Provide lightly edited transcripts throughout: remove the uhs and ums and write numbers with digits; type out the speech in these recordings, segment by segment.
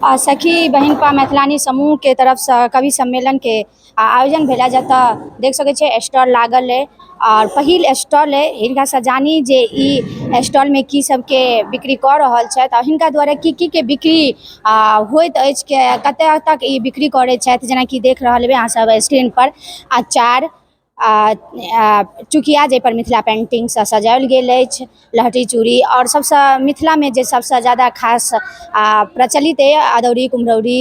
आ सखी बहिनपा मैथिलानी समूहके तरफसँ कवि सम्मेलनके आयोजन भेल जतऽ देख सकै छियै स्टॉल लागल अइ आओर पहिल स्टॉल अइ। हिनकासँ जानी जे ई स्टॉलमे की सबके बिक्री कऽ रहल छथि आओर हिनका द्वारा की की के बिक्री होइत अछि, के कतऽ तक ई बिक्री करै छथि। जेनाकि देख रहल हेबै अहाँ सब स्क्रीन पर अचार आ चुकिया जाहिपर मिथिला पेंटिंगसँ सजाओल गेल अछि, लहठी चूड़ी आओर सबसँ मिथिलामे जे सबसँ ज्यादा खास आ प्रचलित अइ अदौरी, कुम्हरौरी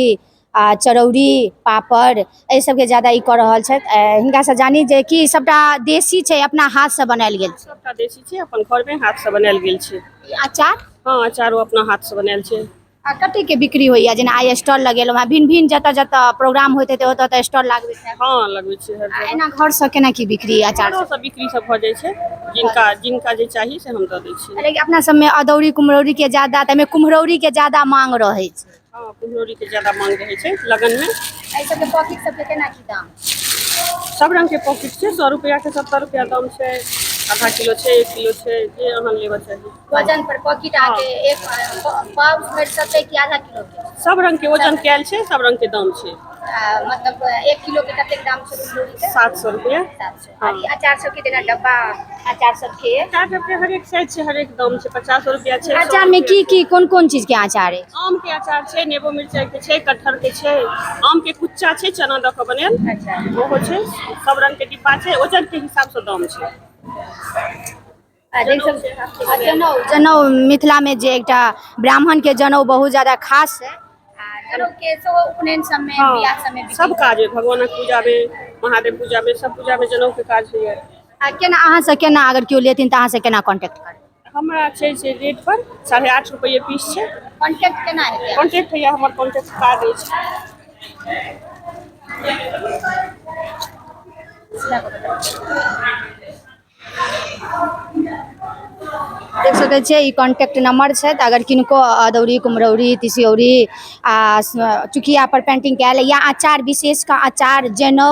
आ चरौरी, पापड़, एहि सबके ज्यादा ई कऽ रहल छथि। हिनकासँ जानी जे कि सबटा देशी छै, अपना हाथसँ बनायल गेल छै। सबटा देशी छै, अपन घरमे हाथसँ बनायल गेल छै। ई अचार? हँ, अचारो अपना हाथसँ बनायल छै। आ कतेकके बिक्री होइया? जेना आइ स्टॉल लगेलहुँ हँ, भिन्न भिन्न जतऽ जतऽ प्रोग्राम होइत हेतै ओतऽ ओतऽ स्टॉल लागबैत हैब। हँ, लगबै छियै हर आ जगह। एना घरसँ केना की बिक्री अचार? घरोसँ बिक्री सब भऽ जाइ छै, जिनका जिनका जे चाही से हम दऽ दै छियै। लेकिन अपना सबमे अदौरी कुम्हरौरी के ज्यादा, ताहिमे कुम्हरौरी के ज्यादा मांग रहै छै। हँ, कुम्हरौरी के ज्यादा मांग रहै छै लगनमे। एहि सबके पॉकेट सबके केना की दाम? सब रंग के पॉकेट छै, 100 रुपया के 70 रुपया दाम छै, आधा किलो छै, 1 किलो छै, जे अहाँ लेबऽ चाही। वजन पर पॉकेट अहाँके एक पाव भरि सकतै कि आधा किलो के? सब रंग के वजन कयल छै, सब रंग के दाम छै। मतलब 1 किलो के कतेक दाम छै कुम्हरौरी के? 700 रुपया। 700। आ ई अचार सबके जेना डब्बा अचार सबके? अचार सबके हरेक साइज छै, हरेक दाम छै, 50 रुपया छै। अचार में की की कोन कोन चीज के अचार अछि? आम के अचार छै, नेबो मिरचाई के छै, कटहर के छै, आम के कुच्चा छै, चना दऽ कऽ बनायल। अच्छा। ओहो छै, सब रंग के डिब्बा छै, वजन के हिसाब से दाम छै। आ देख सकै आ जनउ, जनउ मिथिला में जे एकटा ब्राह्मण के जनउ बहुत ज्यादा खास छै। आ जनउ के सेहो उपनयन सब में, बियाह सब में बिक्री। सब काज में, भगवानक पूजा में, महादेव पूजा में, सब पूजा में जनउ के काज होइया। आ केना अहाँ से केना अगर केओ लेथिन तऽ अहाँ से केना कॉन्टेक्ट करबै? हमरा छै से रेट पर 8.5 रुपये पीस छै। कॉन्टेक्ट केना हेतै? कॉन्टेक्ट होइया, हमर कॉन्टेक्ट कार्ड अछि। देख सकै छियै ई कॉन्टेक्ट नंबर छै, तऽ अगर किनको अदौरी, कुम्हरौरी, तिसियौरी आ चुकिया पर पेंटिंग कयल या अचार, विशेष कऽ अचार, जनउ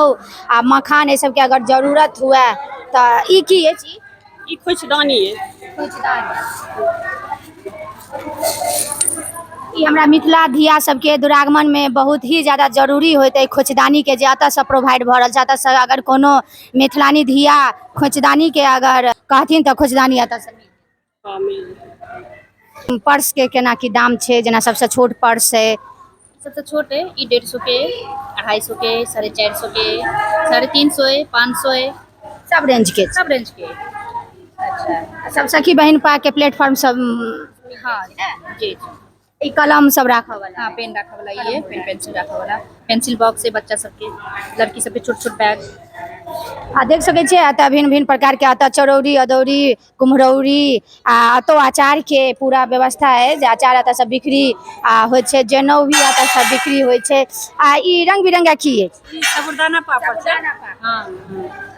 आ मखान एहि सबके अगर जरूरत हुए तऽ ई की अछि? ई खोइछदानी अछि। खोइछदानी। ई हमरा मिथिला धिया सबके दुरागमन में बहुत ही ज्यादा जरूरी होइत अछि खोइछदानी के, जे एतऽ से प्रोवाइड भऽ रहल छै। एतऽ से अगर कोनो मिथिलानी धिया खोइछदानी के अगर कहथिन तऽ खोइछदानी एतऽ से मिल। हँ, मिल जेतै। पर्स के केना की दाम छै? जेना सबसँ छोट पर्स है। सबसे छोट है ई 150 के, 250 के, 450 के, 350 है, 500 है। सब रेंज के? सब रेंज के। अच्छा, सब सखी बहिनपा के प्लेटफॉर्म सब? हाँ जी जी। ई कलम सब राखऽ वाला? हाँ, पेन राखऽ वाला, ये पेन पेंसिल राखऽ वाला, पेंसिल बॉक्स है बच्चा सबके, लड़की सबके छोट छोट बैग। आ देख सकै छियै एतऽ भिन्न भिन्न प्रकार के एतऽ चरौरी, अदौरी, कुम्हरौरी आ एतौ अचार के पूरा व्यवस्था है, जे अचार एतऽ सब बिक्री आ होइ छै, जनउ भी एतऽ सब बिक्री होइ छै। आ ई रंग बिरंगा की अछि? ई साबूदाना पापड़ छै। हाँ।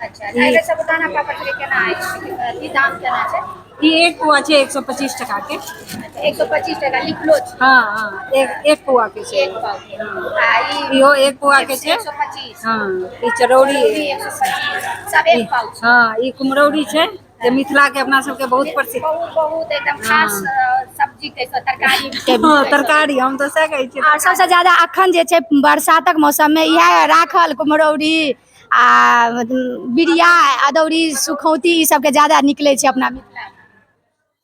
अच्छा, एहि साबूदाना पापड़ के केना अछि? ई दाम केना छै? ई एक पौआ छै 125 टका के। अच्छा, 125 टका लिखलो छै। हाँ हाँ, एक पौआ के छै। एक पाव के। आ ई? इहो एक पौआ के छै। 125। हाँ, ई चरौरी। 125, सब एक पाव छै। हाँ, ई कुम्हरौरी छै जे मिथिला के अपना सबके बहुत प्रसिद्ध, बहुत बहुत एकदम खास सब्जी के तरकारी के। हाँ, तरकारी, हम तऽ सएह कहै छियै। आओर सबसँ ज्यादा अखन जे छै बरसातक मौसममे इएह राखल कुम्हरौरी आ बिरिया, अदौरी, सुखौती, ई सबके ज्यादा निकलै छै अपना मिथिला।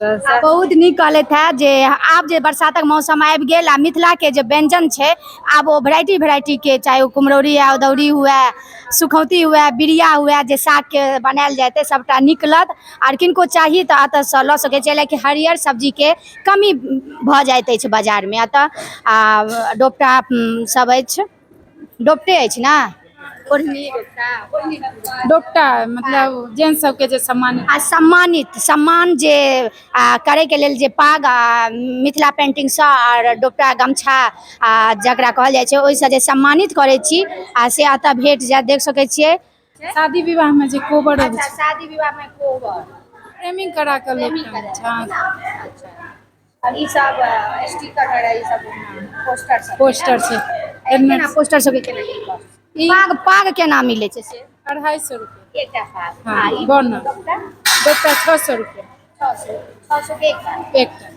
आ बहुत नीक कहलथि हे जे आब जे बरसातक मौसम आबि गेल आ मिथिलाके जे व्यञ्जन छै आब ओ वेराइटी वेराइटीके, चाहे ओ कुम्हरौरी हुए, अदौरी हुए, सुखौती हुए, बिरिया हुए, जे सागके बनायल जेतै सबटा निकलत। आर किनको चाही तऽ एतऽसँ लऽ सकै छै, लेकिन हरियर सब्जीके कमी भऽ जाइत अछि बाजारमे एतऽ। आ डोपटा सब अछि, डोपटे अछि ने, ओढ़नी, डोपटा। डोपटा मतलब जेंट्स सबके जे सम्मानित आ सम्मानित सम्मान जे करैके लेल जे पाग आ मिथिला पेंटिंगसँ आओर डोपटा गमछा आ जकरा कहल जाइ छै ओहिसँ जे सम्मानित करै छी आ से एतऽ भेट जायत, देख सकै छियै। शादी विवाह में जे कोबर अबै छै। शादी विवाह में कोबर। फ्रेमिंग करा के लोक। हाँ। अच्छा, और ई सब स्टिकर वगैरह, ई सब पोस्टर सब? पोस्टर छै। केना पोस्टर सबके केना की cost? ई पाग, पाग केना मिलै छै से? 250 रुपया। एकटा पाग? हाँ, आ ई बनल। डोपटा? डोपटा 600 रुपया। 600, 600 के एकटा? एकटा।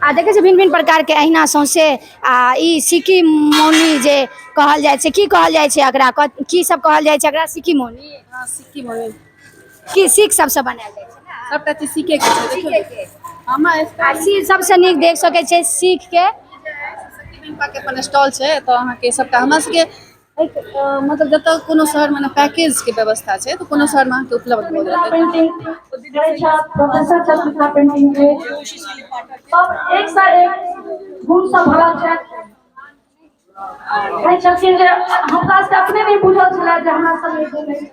आ देखै छियै भिन्न भिन्न प्रकारके अहिना सौंसे। आ ई सिक्की मौनी जे कहल जाइ छै, की कहल जाइ छै एकरा? की सब कहल जाइ छै एकरा? सिक्की मौनी? हँ, सिक्की मौनी। की सीख सबसँ बनायल जाइ छै ने? सबटा चीज सीखे के छै, देखियौ। सीखे के। हमरा आ सी सबसँ नीक देख सकै छै सीख के। के अपन स्टॉल छै तऽ अहाँके सबटा हमरा सबके एक मतलब जतऽ कोनो शहरमे ने पैकेज के व्यवस्था छै, तऽ कोनो शहरमे अहाँके उपलब्ध भऽ मिथिला जायत। पेंटिंग करै छथि, प्रोफेसर छथि मिथिला पेंटिंग के। सब एक सँ एक गुण सँ भरल छथि। कहै छलखिन जे हमरा सबके अपने नहि बुझल छलै जे हमरा सब ई गुण अछि।